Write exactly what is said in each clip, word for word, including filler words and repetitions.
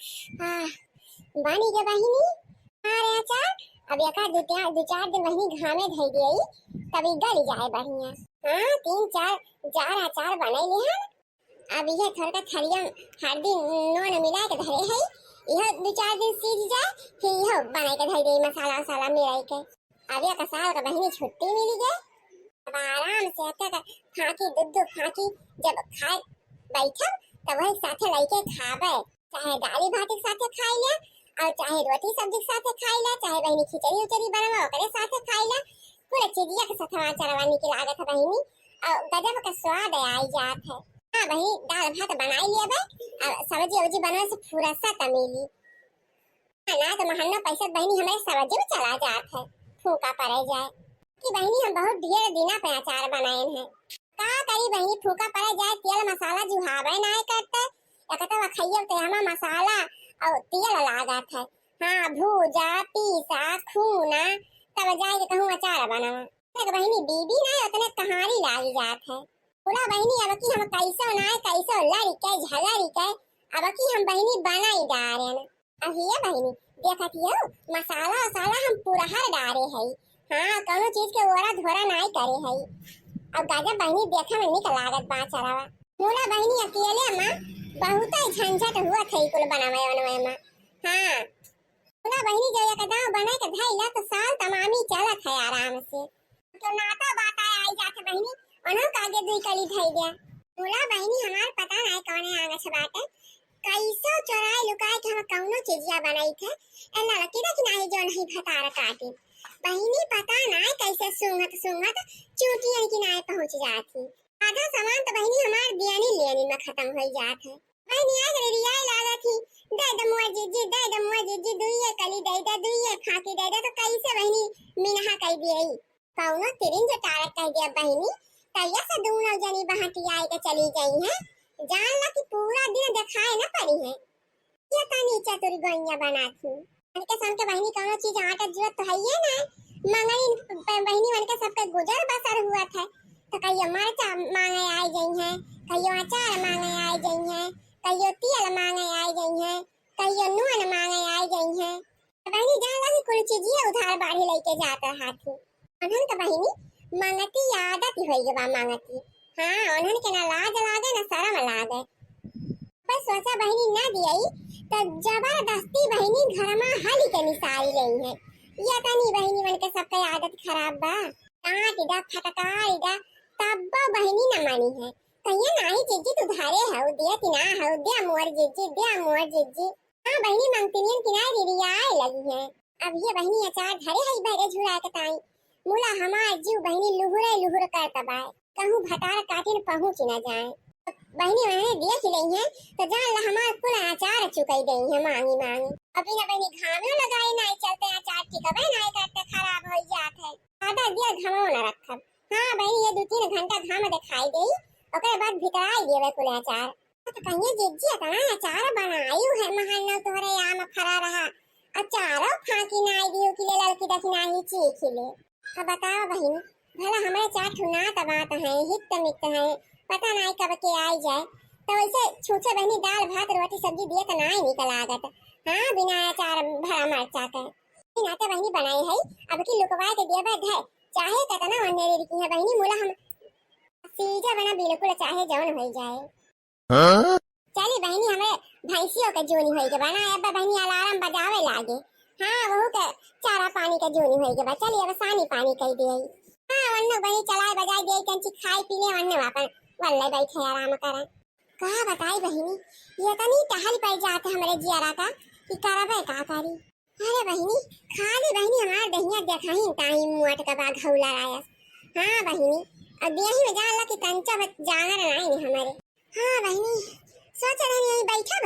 हाँ, बनी गे बहिनी। हाँ रे अचार, अब एका दु चार, दु चार दिन बहिनी घामे धई देई, तब ई गल जाए बढ़िया। हाँ, तीन चार, चार अचार बनई लिहन। अब इहे थोड़का थरिया में हरदी नून मिला के धरे है, इहो दु चार दिन सीझ जाए, फिर इहो बनाई के धई देई मसाला उसाला मिलाई के। अब एक साल का बहिनी छुट्टी मिली गए, अब आराम से एक एक फाँकी, दु दु फाँकी जब खाए बैठब, तब वही साथे लइके खाबे। चाहे दाली भात के साथे खाई ले, और चाहे रोटी सब्जी के साथे खाई ले, चाहे बहिनी खिचड़ी उचड़ी बनवा ओकरे साथे खाई ले, पूरा चीजिया के साथे अचारवा निक लागत है बहिनी, और गजब का स्वाद आई जात है। हाँ बहिनी, दाल भात बनाई लेबे, और सब्जी उब्जी बनवे से फुर्सत मिली। ना तो महन्नो पैसा बहिनी हमरे सब्जी में चला जात है, फूका पड़े जाए। कि बहिनी हम बहुत ढेर दिना पे अचार बनाएन है। का करी बहिनी, फूका पड़े जाए, तेल मसाला जुहावे नाय करते। एक तो वखइया ते हमा मसाला और तेल लागत है। हाँ, भूजा, पीसा, खूना, तब जाए के कहूँ अचार बनावा। देख बहिनी, बीबी ना उतने कहानी लागी जात है। बोला बहिनी, अब की हम कैसो ना कैसो लड़ी के झगड़ी के अब की हम बहिनी बनाई डारेन। अब ये बहिनी, देखत हियो, मसाला वसाला हम पुरहर डारे हई। हाँ, कौनो चीज के ओरा धोरा नाई करे हई। अब गजब बहिनी देखे में निक लागत बा अचारवा। मुला बहिनी अकेले में बहुत ही झंझट हुआ थे कुल बनावे वनवे में। हाँ, मुला बहिनी जब एक दाव बने के धइला तो साल तमामी चलत है आराम से। तो नाता बाता आई जात बहिनी, उन्हों का आगे दुई कली धई दे। मुला बहिनी हमार पता नाई कौने आंगछ बाटे, कैसो चोराए लुकाए के हम कौनो चीजिया बनाई थे। ए लड़की देख नाही जो नहीं भतार काटी। बहिनी पता नाई कैसे सूंघत सूंघत चूटियन किनारे पहुंच जात ही। आधा सामान तो बहिनी हमार दियानी लियानी में खत्म हो जात है। बहिनी आज रे रियाए लागत ही, दे दे मुआ जिज्जी, दे दे मुआ जिज्जी, दुइये कली दे दे, दुइये फाकी दे दे, तो कैसे बहिनी मिनहा कह दिए। कौनो तिरिन जो टारक कह दिया बहिनी, तैया से दोनों जनी बहटियाए के चली गई हैं। जान ला कि पूरा दिन देखाए न पड़ी है। ये तनी चतुर गोइया बनात ही। उनके सन के बहिनी कौनो चीज आटा जुआ तो है ये ना। मंगनी ब-, बहिनी उनके सबके गुजर बसर हुआ था। तो कहियो मरचा मांगे आई गई हैं, कहियो अचार मांगे आई गई हैं, कहियो तेल मांगे आई गई हैं, कहियो नून मांगे आई गई हैं। बहिनी जान ला कि कुल चीजिए उधार बाढ़ी लेके जात रहत ही। उन्हन के बहिनी मंगती आदत होई गवा मंगती। हाँ, उन्हन के ना लाज लागे ना शरम लागे। पर सोचा बहिनी ना दियई, त जबरदस्ती बहिनी घर में हली के निसारी लेई है। ये तनी बहिनी मन के सबके आदत खराब बा। डांट दा, फटकार दा, तब्बो बहिनी न मानी है। कहिए नाही जिज्जी तू धारे हऊ, दिया कि ना हऊ, दिया मोर जिज्जी, दिया मोर जिज्जी। हाँ बहिनी, मंगतिनियन किनारे रिरियाए लगी है। अब ये बहिनी अचार धरे हई बहरे झुरा के ताई। मुला हमार जीव बहिनी लुहुरे लुहुर करत बाय। कहूँ भतार काटिन पहुँच न जाए। बहिनी वहीं देख लेई हैं, तो जान ला हमार कुल अचार चुकई देई हैं मांगी मांगी। अभी ना बहिनी घामे लगाए ना चलते अचार टिकबे ना करते खराब हो जात है। ज्यादा देर घामो न रखब। हाँ बहिनी, ये दो तीन घंटा घाम दिखाई देई, ओकरे बाद भितराई देवे कुल अचार। तो कहिए जिज्जी इतना अचार बनायू है महन्नो तोहरे आम फरा रहा, अचारो फाकी नाई दियो कि ले ललकी दखिनाही चीखी ले। तो बताओ बहिनी, भला हमरे चार ठो नात बात है, हित मित है, पता नाई कब के आई जाए, तो वैसे छूछे बहिनी दाल भात रोटी सब्जी दिए तो नाई निक लागत। हाँ, बिना अचार भरा मरचा के। ई नाते बहिनी बनाई है, अब की लुकवाए के दिए बा धै, चाहे केतना अन्ने रिरकी है बहिनी, मुला हम सीजा बना बिल्कुल चाहे जौन होई जाए। हाँ? चली बहिनी, हमें भैंसियों के जूनी होई के बा ना, अब बहिनी अलार्म बजावे लागे। हाँ, वहू के चारा पानी के जूनी होई के बा। चली अब सानी पानी कई दिए। हाँ, वन्नो बहिनी चलाए बजाए दिए, कंची खाए पी ले, वन्नो अपन वल्ले बैठे आराम करें। का बताई बहिनी, ये तनी टहल पड़ जाते हमरे जियरा का कि करबे का करी। अरे बहिनी, खाली बहिनी हमार दहिया देखाही ताही मुआट का बा घौला रायस। हाँ बहिनी, अब देही में जान ला कि कंचा बच-, जांगर नाई ने हमारे। हाँ बहिनी, सोच रहनी यहीं बैठब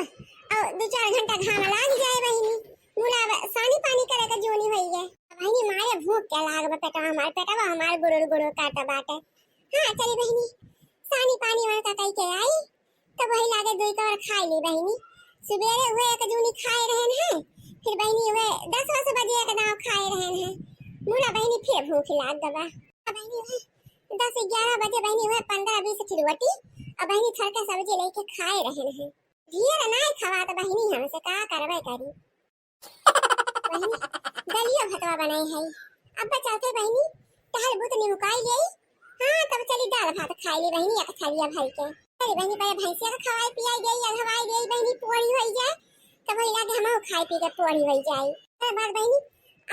और दो चार घंटा घाम लाग जाए बहिनी। मुला अब सानी पानी करे का जोनी होई गए। बहिनी मारे भूख के लाग बा पेटवा हमार, पेटवा हमार गुरुर गुरुर करता बाटे। हाँ चली बहिनी, सानी पानी वहाँ का कई के आई। तब वही लागे दुई कवर खाए ली बहिनी। सुबेरे हुए एक जूनी खाए रहन है, फिर बहिनी हुए दस वस बजे एक दाव खाए रहन है। मुला बहिनी फिर भूख लाग गबा। अब बहिनी हुए दस ग्यारह बजे बहिनी हुए पन्द्रह बीस किलो रोटी, अब बहिनी थरका सब्जी लेके खाए रहन है। ढेर नाय खवात बहिनी, हमसे का करबे करी। बहिनी, दलियो भतवा बनाई है। अब चलते बहिनी, टहल बुत निमुकाई लेई। हाँ, तब चली दाल भात खाई ली बहिनी, एक थालिया भर के। अरे बहिनी, पहले भैंसिया के खवाई पियाई देई, अधवाई देई बहिनी, पोरी होई जाए। तब वही लागे हमहू खाई पी के पोरी होई जाए। अरे बात बहिनी,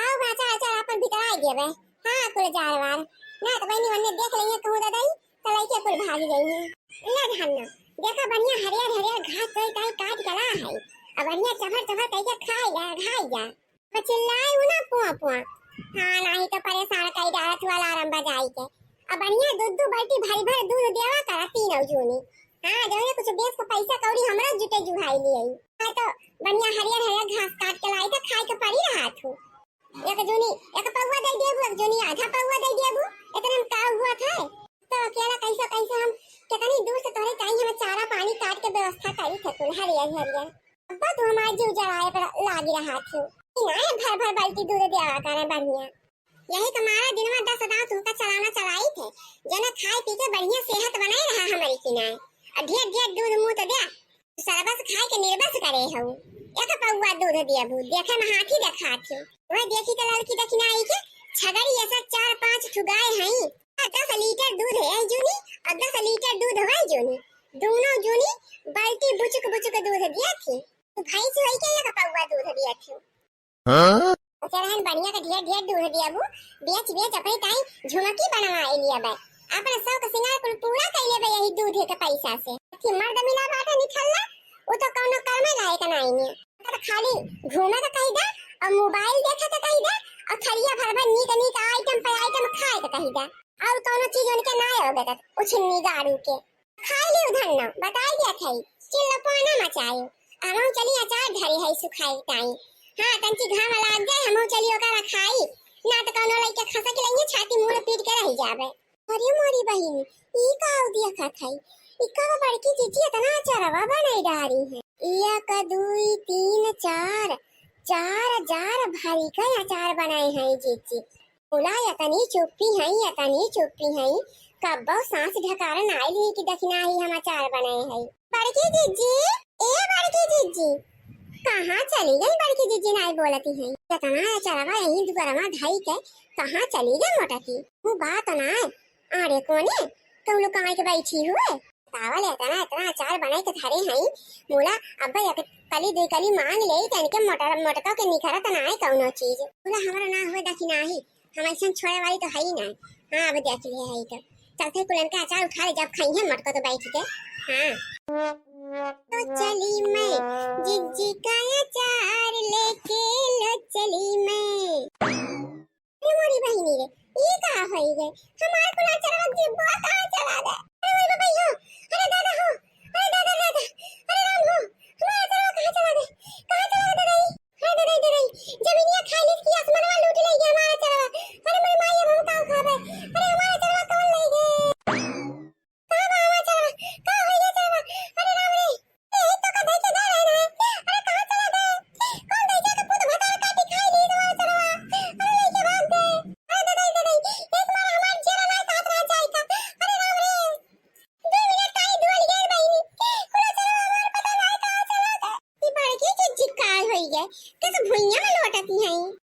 आओ बा, अचार, अचार अपन बितराई देबे। हाँ, कुल जारवार। ना तो बहिनी, वन्ने देख लेंगे कहूँ दादाई, तो लइके कुल भाग गई हैं। ले धन्ना, देखा बढ़िया हरियर हरियर घास तोई ताई काट के ला है। अब बढ़िया चभर चभर कइके खाई जा, खाई जा। अब चिल्लाई उ ना पुआ पुआ। हाँ, नाही तो परेशान कई डालत हुआ अलार्म बजाई के। अब बढ़िया दूध दू बाल्टी भरी भर दूध देवा करा तीनों जूनी। हाँ, जो है कुछ बेच के पैसा कौड़ी हमरा जुटे जुहाई लिए। हाँ, तो बढ़िया हरियर हरियर घास काट के लाई तो खाए के पड़ी रहा थू। एक जूनी एक पौवा दे देबू, एक जूनी आधा पौवा दे देबू, इतने में का हुआ था? तो अकेला कैसे कैसे हम कितनी दूर से तोरे ताई हमें चारा पानी काट के व्यवस्था करी थे कुल हरियर हरियर। अब्बा तू हमारे जीव जराए पर लागी रहा थी। कि ना ये भर भर बाल्टी दूध देवा करे बढ़िया। यही तुम्हारा दिन में दस दांत तुमका चलाना चलाई थे, जने खाए पी के बढ़िया सेहत बनाए रहा हमारी कि ना। और ढेर ढेर दूध मुंह तो दे। सरबस खाए के निर्बस करे हऊ। एक पौवा दूध देबू, देखे में हाथी देखात हऊ। वह देखी के ललकी दखिनाई के छगड़ी ऐसा चार पांच ठु गाय हई। आ दस लीटर दूध है जूनी, और दस लीटर दूध है जूनी। दोनों जूनी बाल्टी बुचुक बुचुक दूध दिया थी। तू भैंस होई के एक पौवा दूध दिया थी। हाँ? तो रहन बढ़िया के ढेर ढेर दूध दिया बू, बेच बेच अपनी ताई झुमकी बनवाए लिया बे। अपना शौक सिंगार कुल पूरा कर लेबे यही दूध के पैसा से। कि मर्द मिला बाटे निठल्ला, उ तो कौनो कर्मे लायक नाई है। तो खाली घूमे के कही दे और मोबाइल देखे के कही दे और थरिया भर भर नीक नीक आइटम पे आइटम खाए के कही दे। और कौनो चीज उनके ना आवे तक उछिन्नी गाड़ू के। खाई ली उधर ना, बताई दिया था, चिल्ला पाना मचाई। हमहू चली अचार धरी है सुखाई ताई। हाँ, तंची घाम लाग जाए, हमहू चली ओकरा खाई। ना तो कौनो लइके खसक लइहे, छाती मुड़ पीट के रह जाबे। अरे मोरी बहिनी, ई का देखत है? ई का बड़की जीजी इतना अचारवा बनाई डारी है? एक, दुई, तीन, चार, चार जार भरी का अचार बनाए हैं जीजी। बोला, "यतनी चुप्पी हई, यतनी चुप्पी हई, कब्बो सांस ढकार नाई ली कि दखिना ही हम अचार बनाए हई।" बड़की जीजी, ए बड़की जीजी, कहाँ चली गई बड़की जीजी, नाई बोलती हई। यतना अचारवा यहीं दुआरवा धई के कहाँ चली गई मोटकी? वो बात ना, अरे कोने, तुम लोग कहाँ के बैठी हुए? बतावल, इतना, इतना अचार बनाई के धरे हई, बोला, अब्बा एक कली दुई कली मांग ले, तन के मोटर, मोटका के निखरत ना है कौनो चीज। बोला, हमरा ना हुए दखिना ही, हम ऐसन छोड़े वाली तो है ही ना। हाँ, अब देख लिए है तो। चलते कुलन का अचार उठा ले, जब खाई है मोटका तो बैठ के। हाँ। तो चली मैं, जिज्जी का अचार लेके लो चली मैं। अरे मोरी बहिनी रे, ई का होई गे? हमार कुल अचरवा के बुआ कहाँ चला गए? अरे मोरी बबई हो, अरे दादा हो, अरे दादा रे दादा, अरे राम हो, हमार अचरवा कहाँ चला गए? कहाँ चला गए दादा ई? अरे दादा, दादा ई, जमीनिया खाई लीस कि आसमानवा लूट ले गया हमार अचरवा। अरे मोरी माई, अब हम का खाबे? अरे हमार अचरवा कौन ले गए? का बा हमार अचरवा? का होई गे अचरवा? अरे राम रे, यही तो का धई के गा रहे ना। अरे कहाँ चला गए? कौन धई के पूत भतार काटी खाई ली तुम्हारा चरवा? अरे लेके भाग गए। अरे ददाई, ददाई, एक बार हमार जेरा ना साथ रह जाए का। अरे राम रे, दो मिनट ताई दुआल गए बहिनी। पूरा चरवा हमार पता ना कहाँ चला गए। ई बड़की जिज्जी का होई गए? कस भुइयां में लोटती हैं।